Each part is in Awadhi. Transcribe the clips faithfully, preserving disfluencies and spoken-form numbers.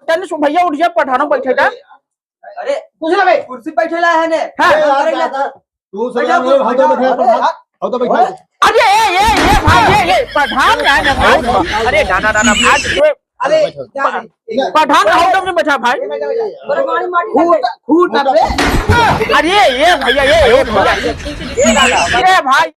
तनी सु भैया उठ जा, प्रधानो बैठे का। अरे, कुछ ना बे। कुर्सी बैठे ला है ने। हाँ। अरे यार, अरे, दादा, तू सब बैठा, यार, हम तो बैठा, अरे, प्रधान, हम तो बैठा। अरे, ए, ए, ए, भाई, ए, ए, प्रधान है ना, भाई। अरे, दादा, दादा, भाई, अरे, जा बे। प्रधान, हम तो नहीं बैठा, भाई। अरे, मारी, मारी, खूब, खूब, अरे, ए, भैया, ए, ए, भैया, ए, दादा, ए, भाई।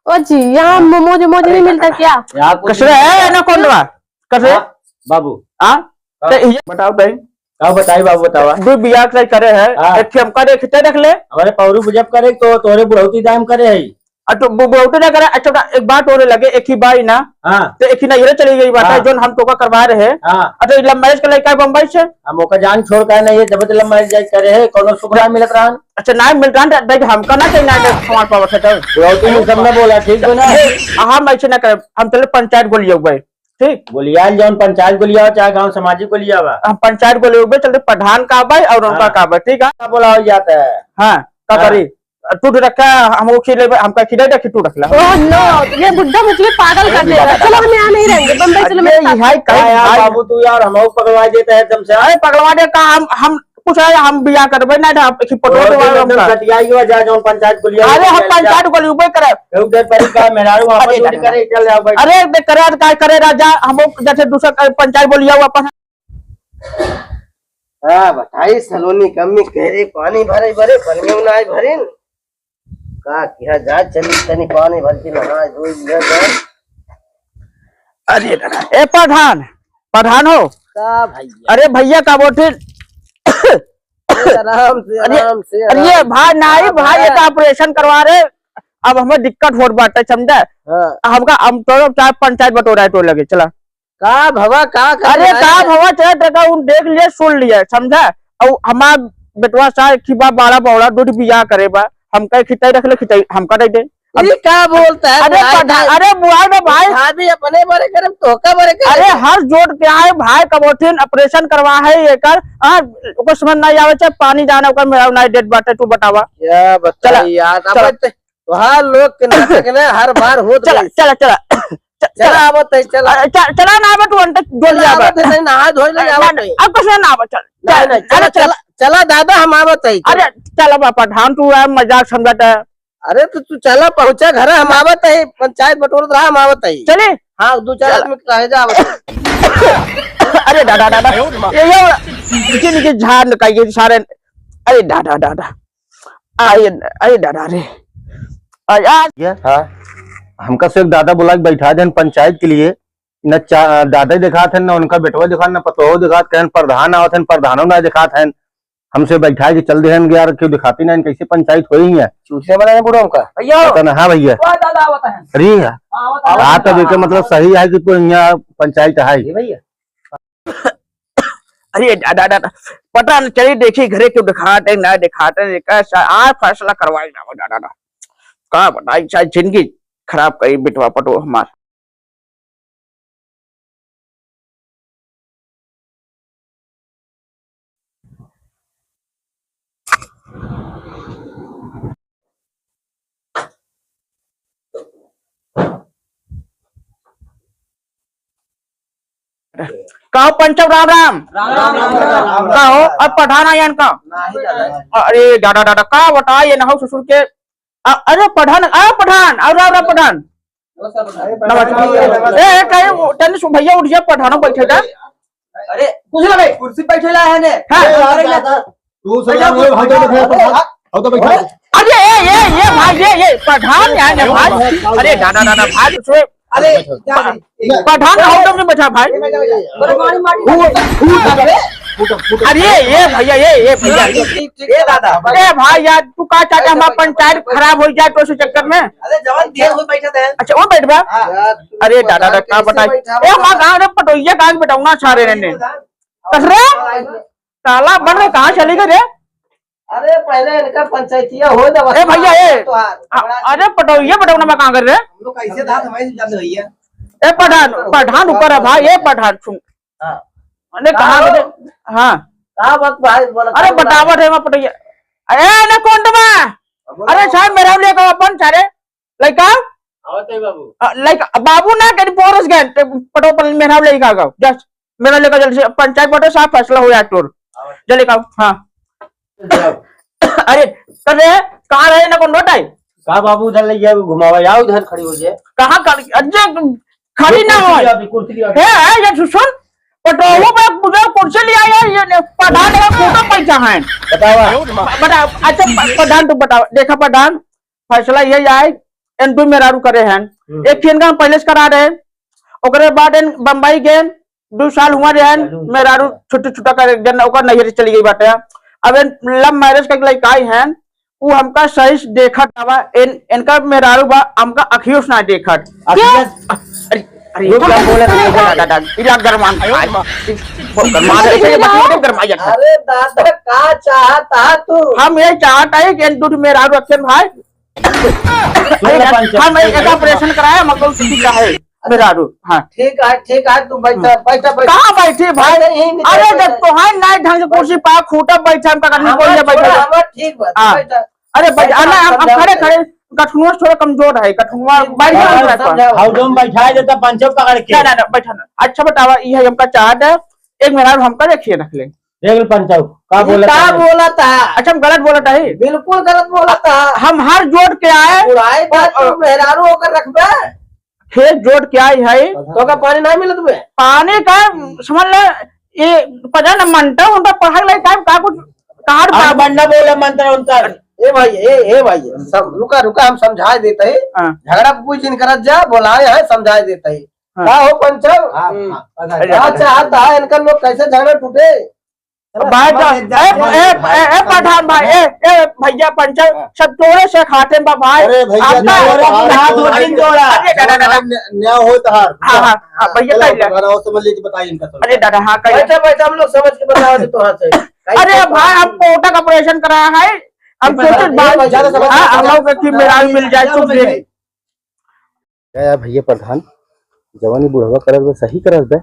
ओ जी, यहाँ मोमोज वोमोज नहीं मिलता क्या? यहाँ कुछ कसरे नहीं है मिलता। ना कौन बा? कसरे? हाँ, बाबू। हाँ? हाँ। तो ये बताओ भाई। का बताई बाबू, बतावा। दो बियाह के करे है, हाँ। एक ठे हमका देख, ते देख ले। हमारे पौरू जब करे तो तोरे बुढ़ौती दाम करे है। आ तो बु-, बुढ़ौती ना करे, अच्छा, एक बात और लगे, एक ही बाई ना। हाँ। तो एक ही ना ये चली गई बात है, हाँ। जोन हम तोका करवा रहे हैं। हाँ। अच्छा, ये love marriage का लड़का है बम्बई से? हम ओका जान छोड़ का नहीं है, जब तो love marriage करे है, कोनो सुख ना मिलत रहन। अच्छा, ना मिल रहा है, देख, हमका ना चाहिए, ना देख, हमारे पावर से तो। बुढ़ौती में सब ना बोला, ठीक बा ना? हम ऐसे ना करे, हम चले पंचायत गोलिया हुआ है, ठीक? गोलियाल जौन पंचायत गोलिया हो, चाहे गांव सामाजिक गोलिया बा। हम पंचायत गोलिया हुआ, चलते प्रधान का बा और उनका हाँ। का बा, ठीक है? क्या बोला हो जाता है? हाँ, का हाँ। करी? तू रखा, हमको खिले, हमका खिले, देखी तू रखला। ओह नो, ये बुड्ढा मुझे पागल कर देगा। चलो, हम यहाँ नहीं रहेंगे, बम्बई चलो मेरे अरे, साथ। ये है, अरे यार, भाई। बाबू, तू यार, हमको पगलवा देता है एकदम से। अरे, पगलवा दे का, हम, हम कुछ है, हम बियाह करबे ना, तो आप की पटवा रोज देवाल एकदम हमका। सटिया ही हुआ जा, जौन पंचायत गोलिया अरे, हम पंचायत गोली उबे करे। केहू के परी का मेहरारू वहाँ पर अरे, चोरी करे, चल जाओ भाई। अरे, बे, करे, का करे, राजा, हम जैसे दूसरा पंचायत गोलिया हुआ अपन। का बताई सलोनी कम्मी, कह रही पानी भरे, भरे, पानी में ना भरिन। का किया जा, चली तनी पानी भर के नहा धोई लिया जाए। अरे दादा, ए प्रधान, प्रधान हो? का भैया? अरे भैया का बोलते? ए, आराम से, अरे, आराम से, अरे आराम से। भाई, नहीं हाँ, भाई, ये भाई। तो operation करवा रहे, अब हमें दिक्कत होत बाटे, समझा? हाँ। हमका, हम तो चाहे पंचायत बटोरा है तो लगे, चला। का भवा, का करे अरे, भाई? का भवा, चला, देखा, उन देख लिया, सुन लिया, समझा? और हमार बेटवा सा एक ही बा, बड़ा बौड़ा, दूध बियाह करे बा, हमका खिटाई रख ले, खिटाई हमका दे दे। अब ये का बोलता है अरे, भाई, पता-, भाई? अरे, बुआ ना भाई। भाभी अपने बरे करे, तोका बरे करे। अरे, हर जोड़ के आए भाई, कबोथिन operation करवा है एकर, हाँ, ओकर समझ नहीं आवे, चाहे पानी जाना, ओकर मेरा नहीं डेट बाटे, तू बतावा। क्या बताई चला, यार, अब चला। ते-, तोहार लोग के नाटक ने हर बार होत चला, बा। चला, चला। च-, चला, चला। आवत है, चला। अरे, च-, चला ना, आवत, तू अंदर डोल चला, जा, आवत है, नहीं, नहा धोई ले, अरे, आवत ना, है। अब कुछ ना, आवत, चल, नहीं, चल, नहीं, चला, अरे, चल। चला, चला, दादा, हम आवत है, चला। अरे, चला, बापा, धान तू है, मजाक समझत है। अरे, तो तू चला, पहुँचा घर, हम आवत है, पंचायत बटोरत रहा, हम आवत है। चले? हाँ, दो चार चला। आदमी रह जा, आवत है। अरे, दादा, दादा, ये, ये, निके, निके झाड़ निकाल, ये सारे, अरे, दादा, दादा। अरे, अरे दादा रे। आ, आ। ये हाँ। हमका से एक दादा बुला के बैठा देन पंचायत के लिए। न चा-, दादा ही देखात है, न उनका बेटवा देखात, न पतोहो देखात, कहन प्रधान आवत है, प्रधानो ना देखात है। हमसे बैठा के चल देहन यार, क्यों दिखाती ना, कैसे पंचायत होई है? चूतिया बनाने बूढ़ा हमका। भैया। पता ना, हाँ भैया। वाह दादा आवत है। अरे हाँ, आवत है। बात अब एकर मतलब सही है कि कोई यहाँ पंचायत है। ये भैया। अरे दादा, दादा, पता न चली, देखी घरे क्यों दिखात है, ना दिखात है, एकर सा-, आज फैसला करवाई जाओ दादा, दादा। का बताई, सारी जिंदगी खराब करी बेटवा पटो हमार। का हो पंचम, राम राम। राम राम, राम राम, राम राम। का हो, अब प्रधान आयन का? नाही दादा। अरे दादा, दादा, का बताई ये ना हो ससुर के। अ-, अरे प्रधान, आ प्रधान, आओ, आओ, आओ प्रधान। नमस्कार। नमस्कार। ए, ए, कहे वो, तनी सु-, भैया उठ जा, प्रधानो बैठे का। अरे, कुछ ना भाई, कुर्सी बैठे ला है ने। हाँ। अरे, अरे, दादा, तू सब बैठा, लोग हम तो बैठा, बैठा, हम तो बैठा। अरे, ए, ए, ए, भाई, ए, ए, प्रधान यहाँ ने, भाई। अरे, दादा, दादा, भाई, उसमें अरे, क्या भाई? प्रधान, हम तो नहीं बैठा, भाई। अरे, मारी, मारी। फूट, फूट, अरे, फूट, फूट। अरे, ए, भैया, ए, ए, भैया। ठीक, ठीक, ए, दादा। ए, भाई, यार, तू का चाहता है, हमारा पंचायत खराब हो जाए, तो इस चक्कर में? अरे, जवान देर हो बैठा था। अच्छा, वो बैठ बा? हाँ। अरे, दादा, दादा, का बताई? ए, हमारा गाँव रे, पटोइया गाँव में बैठा हूँ ना, सारे ने। कसरे? ताला बंद है, कहाँ चली गई रे? अरे, पहले इनका पंचायतिया हो जावा। ए भैया, ए। तो आ, अ-, अरे, पटौइया, पटौना में कहाँ कर रे? हम लोग कैसे था, हमारे से जाते भैया। ए, प्रधान, प्रधान ऊपर है भाई, ए, प्रधान, सुन। हाँ। अरे, कहाँ हाँ, कर रे? हाँ। कहाँ बात भाई बोला, अरे, कहाँ बतावत है, मैं पटौइया। अरे, ना कौन दबा? बोलो। अरे, साहब, मेरा लेकर अपन सारे लइका? आवत है बाबू। अ, लइका, बाबू ना, कहीं पोरस गए, ते पटो पर मेहराब लइका का, just। मेरा लेकर जल्दी से, पंचायत बैठे साहब, फैसला हो जाए तोर। जल्दी का, हाँ। अरे, कर रहे हैं, कहाँ रहे ना, कौन नोट आई? का बाबू, उधर ले गया, घुमावा, या उधर खड़ी हो जाए। कहाँ खड़ी? अरे, खड़ी ना कुर्सी हो। लिया अभी, कुर्सी लिया अभी। हे, हे, ये सुन, पटोहू पे बुजुर्ग कुर्सी लिया है, ये ने, प्रधान है, फोटो पैसा है। बतावा। बता, अच्छा, प-, प्रधान, तू बतावा, देखा प्रधान, फैसला यही आए, एन दू मेहरारू करे हैं। हम्म। एक ठिन का हम पहले से करा रहे, ओकरे बाद एन बम्बई गए, दू साल हुआ रहे हैं, मेहरारू छुट्टी छुट्टा कर, एक जन ओकर नैहर चली गई बाटे। अब एन love marriage का लइका आई हैं, उ हमका सही से देखत आवा, एन, एनका मेहरारू बा, हमका अखियों से ना देखत। अखियों से? अरे, अरे, रुक जा, बोलत नहीं, बोलत। दादा, दादा, इला गरमान, गरमान, ऐसे ये बतिया, गरमाई जाता। अरे दादा, का चाहत हा तू? हम ये चाहत है कि एन दू मेहरारू रखेन भाई, सुन ले पंच, हम एक, एक operation कराए, मतलब छुट्टी का है, मेहरारू, हाँ। ठीक है, ठीक है, तू बैठा, हम्म। बैठा, बैठा। कहाँ बैठी भाई? अरे, यहीं नीचे अरे, बैठा। जब तोहार नाई ढंग से कुर्सी पा, खूटा बैठा, हम का करनी हमार पड़ी है, बैठा। छोड़ा, हमार ठीक बा, हाँ। बैठा। अरे, बैठा, बैठा, अरे, हम, हम समझा खड़े, दे। खड़े, कठुआ थोड़ा कमजोर है, कठुआ बैठ जा, हाँ, बैठ जा। समझा। हाउ जो हम बैठा देता पंचो पकड़ के। ना, ना, ना, बैठा ना। अच्छा बतावा, ये है हमका चाहत है, एक मेहरारू हमका देखिए रख ले। देख ले पंचो, का ये बोला का था? बोला था? अच्छा, हम गलत बोला था ही? बिल्कुल गलत बोला था। हम हर जोड़ के आए। बुढ़ाई बात और, तू मेहरारू होकर रखबे? खेत जोड़ के आई है। तो का पानी ना मिलत बे? पानी का समझ ले, ये पता ना मनता उनका पढ़ाई लाई टाइम का कुछ कहार आज बाबू। बन्ना बोला मंत्र उनका। ए भाई, ए, ए भाई, सब रुका, रुका, हम समझाए देते हैं। हाँ। झगड़ा कुछ दिन करत जा, बोलाए हैं, समझाए देते हैं। हाँ। का हो पंचो? हाँ, हम्म। हाँ, पता है। का चाहता है इनका लोग कैसे झगड़ा टूटे? अब बाहर जा। ए, ए, ए, ए, प्रधान भाई, ए, ए, भैया पंचो, हाँ। सब तोरे से खाते बा भाई। अरे भैया, आपका तोरे से हाथ दो तीन जोड़ा। अरे दादा, दादा। न्या-, न्याय हो तहार। हाँ, हाँ, हाँ, भैया, चलो, कह लिया। प्रधान, और समझ लीजिए, बताइए इनका सब। अरे दादा, हाँ, कह लिया। बैठा, बैठा, हम लोग समझ के बताओ तो हाथ से। अरे भाई, हम कोटा का operation कराया है, हम ये सोचे बता, भाई, ये बता, हाँ, हम लोग की मेरा भी मिल जाए, चुप रहे। क्या यार भैया प्रधान, जवानी बुढ़वा करत बे, सही करत बे?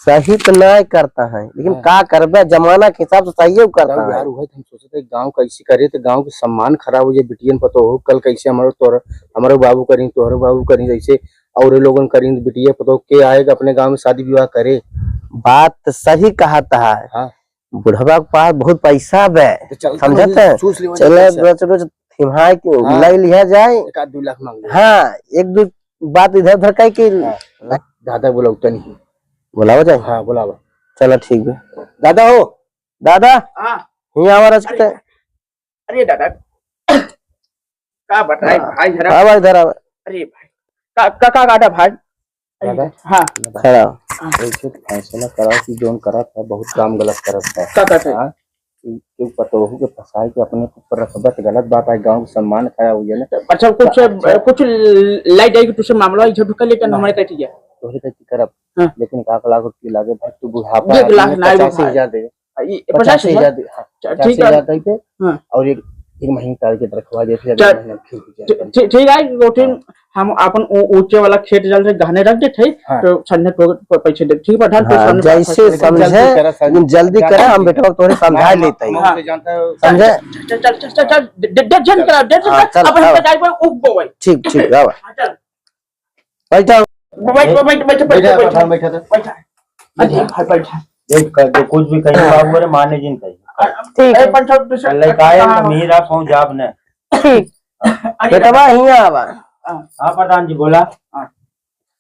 सही तो ना करता है, लेकिन हाँ। का करबे, जमाना के हिसाब से सही करता है। यार, वही तो हम सोचत है, गाँव कैसे करे तो गाँव के सम्मान खराब हो जाए, बिटियन पतो हो, कल कैसे हमारे तोर, हमारे बाबू करी, तोहरे बाबू करी, जैसे और लोगन करी, बिटिया पतो के आएगा अपने गाँव में शादी विवाह करे। बात तो सही कहत है। हाँ। बुढ़वा के पास बहुत पैसा बे, तो चल, समझत है? चूस ले, चले, पैसा। रोज रोज थिम्हाए के हाँ। लाई लिया जाए। एक आध दो लाख मांग ले। हाँ, एक दो बात इधर उधर कह के। हाँ। दादा बुलाओ तनी। बुलावा जाए? हाँ, बुलावा। चला ठीक बे। दादा हो। दादा। हाँ। हियाँ आवा रच के। अरे दादा, का बताई हाँ। भाई, जरा। आवा इधर आवा। अरे भाई, का, का, का काटा भाई? दादा, हाँ। खड़ा हो। हाँ। एक ठे फैसला करा कि जौन करा था, बहुत काम गलत करा था। का कहते? हाँ, कि, कि पतोहू के फंसाए के अपने ऊपर रखबत गलत बात है, गाँव के सम्मान खराब हो जाए ना। अच्छा, कुछ, अच्छा। कुछ लाई जाए कि तुझसे मामला इधर ढुका लेकर नहीं। हमारे कह दिया। तोहरे कह के करब। हाँ। लेकिन का लाख रुपये लागे भाई, तू बुढ़ापा देख, लाख आदमी, ना पचासी हजार दे। आ, ई पचास हजार? पचास हजार दे, हाँ, च-, ठीक है। पचास हजार दे पे, हाँ। और एक, एक महीने target रखवा दे, फिर अगले चल, महीने फिर हो जाए। ठीक, ठीक, ठीक है, वो फिर हाँ। हम अपन ऊ-, ऊंचे वाला खेत जाल से गहने रख देते हैं, हाँ। तो संझा तो प-, पैसे दे, ठीक बा, ढाल तो हाँ, सामने बात जैसे है। समझे, जल्दी करा, समझे। लेकिन जल्दी करा, हम बेटवा तोरे समझा हाँ, लेते हैं। हाँ। समझे? चल, चल, चल, चल, चल, दे, दे, दे, जन करा, दे, दे, हाँ, दे, चल, अब हम आवा। तो जाए पर उब बोए। ठीक, ठीक, आवा। हाँ, चल। बैठा। बैठ, बैठ, बैठ, बैठ, बैठा, बैठ। प्रधान, बैठा था। बैठा। बैठा। अरे, भाई, बैठा। देख, कर दो, कुछ भी कहीं बाबू, अरे, माने जिन कहीं। ठीक ए, है। पंच साहब, दूसरे लड़का है, कहाँ बा? मीरा पहुंच जाब ने। ठीक। अरे, बेटवा, हियां आवा। हाँ। हाँ, प्रधान जी, बोला। हाँ।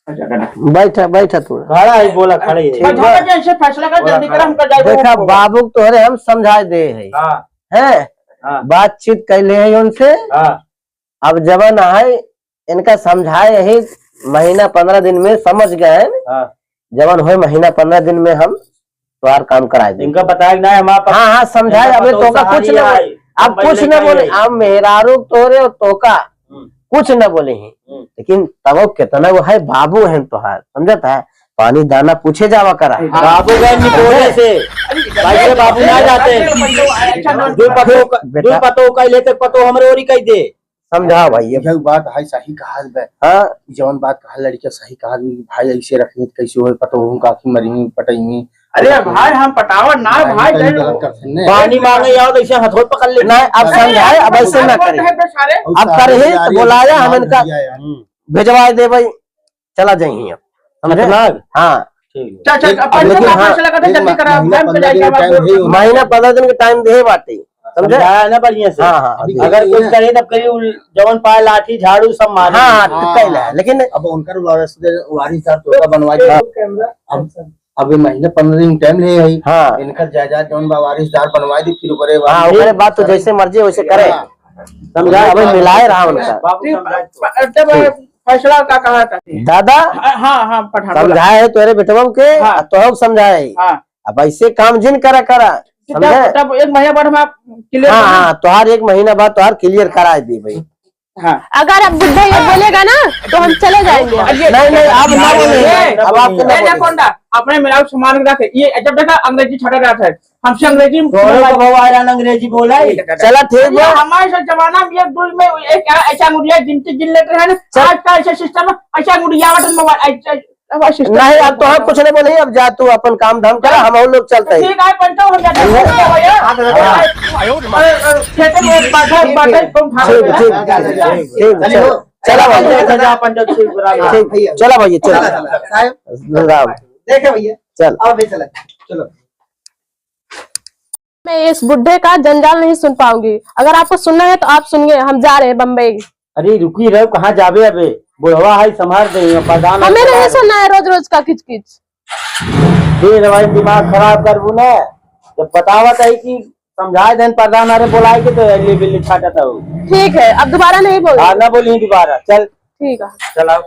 अच्छा, दादा। बैठा, बैठा तू। खड़ा है, बोला, खड़े है। ठीक अच्छा, बा। दादा जी, ऐसे फैसला कर, बोला, जल्दी करा, खड़ा। हमका जाए देखा, को बाबू तोहरे हम समझाए दे है। हाँ। हैं? हाँ। बातचीत कैले है उनसे। हाँ। अब जवन है, इनका समझाए यही महीना पन्द्रह दिन में समझ गए हैं। हाँ। जवन होए महीना पन्द्रह दिन में हम तोहार काम कराए देंगे। इनका बताए कि नहीं, हमारे पास हाँ, हाँ, समझाए, इनका अबे पतोह तोका कुछ सहारिया न बोले, है, अब हम कुछ पहले न का ही बोले, है। अब मेहरारू तोरे और तोका हम्म। कुछ न बोले हैं। हम्म। लेकिन तब वो कितना वो है, बाबू है तोहार, समझत है? पानी दाना पूछे जावा करा। बाबू गए निपोरे से, भाई रे बाबू ना जाते। दुई पतोह का, बेटा। दुई पतोह का लेते पतोह हमरे ओरी कह दे। समझा भाई, ये यह बात है, सही कहा बे। हाँ। जौन बात कहा लड़किया सही कहा, भाई ऐसे रखनी तो कैसे होए, पतोह हम काफी मरी, पटई। अरे भाई, हम पटावा ना भाई, भाई, कहीं नहीं। बात करते हैं। पानी मांगे आओ तो ऐसे हथौड़ पकड़ ले। नहीं, अब समझाए, अब ऐसे ना करें। अब करे तो बुलाया हम इनका। हम्म। भेजवा दे भाई, चला जाइए अब। समझे? सतनाग? हाँ। ठीक। चल, चल, अब अब लेकिन का हाँ, फैसला करते, एक जल्दी म-, करा, महीना टाइम पे पंद्रह दिन जाइए, का टाइम बाबू। है, महीना पंद्रह दिन का टाइम देहे बाटे। समझे? समझाया ना बढ़िया से। हाँ, हाँ, अभी अगर कुछ करे तब करिए, उ जवन पाए लाठी झाड़ू सब मारे। हाँ, हाँ, हाँ। तो कइला है, लेकिन अब उनकर वारिस, वारिसदार तोहका बनवा दे। एक कैमरा, अब, अब ये महीना पंद्रह दिन टाइम ले आई। हाँ। इनकर जायदाद जवन बा वारिसदार बनवा दे, फिर ओकरे बाद हाँ, ओकरे बाद तो जैसे मर्जी वैसे करे। हाँ। समझा, अब मिलाए रहा उनका। बाबू, ठीक, समझा। प-, तब ठीक। फैसला का कहा था? दादा, हाँ, हाँ, हाँ, पठान, बोला। समझाए है तोरे बेटवा के, हाँ। आ तोहू के समझाए। हाँ। अब ऐसे काम जिन करा, करा, तब, समझे? तब एक महीना बाद हम आप clear हाँ, करना। हाँ, तोहार एक महीना बाद तोहार clear कराए दी भाई। हाँ। अगर अब बुड्ढा ये बोलेगा ना, तो हम चले जाएंगे। नहीं, नहीं, आप ना बोलिए, ये, अब आप ना ये बोलिए। एनाकोंडा, अपने मेरा सामान रखे, ये जब देखा अंग्रेजी छटा रहा था, हमसे अंग्रेजी में तोरे को भगवान अंग्रेजी बोला है। चला, ठीक ये बा। हमारे से जमाना में एक दूर में एक ऐसा मुड़िया गिनती गिन लेते हैं ना, चल। आज का ऐसा system है, ऐसा मुड़िया आवत मोबाइल, ऐसा, ऐसा system नहीं, अब तो हम कुछ नहीं बोले, अब जा तू अपन काम धाम करा, हम और लोग चलते हैं। ठीक है, पंचो, हम जाते हैं। ठीक है। भैया। हाँ। अरे, अरे, खेते में एक बात है, बात है, तुम भाग ठीक, रहे हो। ठीक, ठीक, ठीक, ठीक, चलो। चलो, चलो, भैया। चलो, चलो, चलो, चलो, भैया, चलो। चलो, चलो, साहब। राम। देखे भैया। चल। अब भी चला। चलो। मैं इस बुढ़े का जंजाल नहीं सुन पाऊंगी। अगर आपको सुनना है तो आप सुनिए, हम जा रहे हैं बम्बई। अरे रुकी रहो, कहाँ जाबे अबे? बुढ़वा है, संभाल दे, प्रधान है, हमें नहीं संभाल। सुनना है रोज रोज का किचकिच। फिर भाई दिमाग खराब करबू ना, जब बतावत है कि समझाए देन प्रधान, अरे बोलाए के तो अगली बिल्ली छाटत हो। ठीक है, अब दोबारा नहीं बोलूंगी। हाँ, ना बोली दोबारा, चल। ठीक है। चल आओ।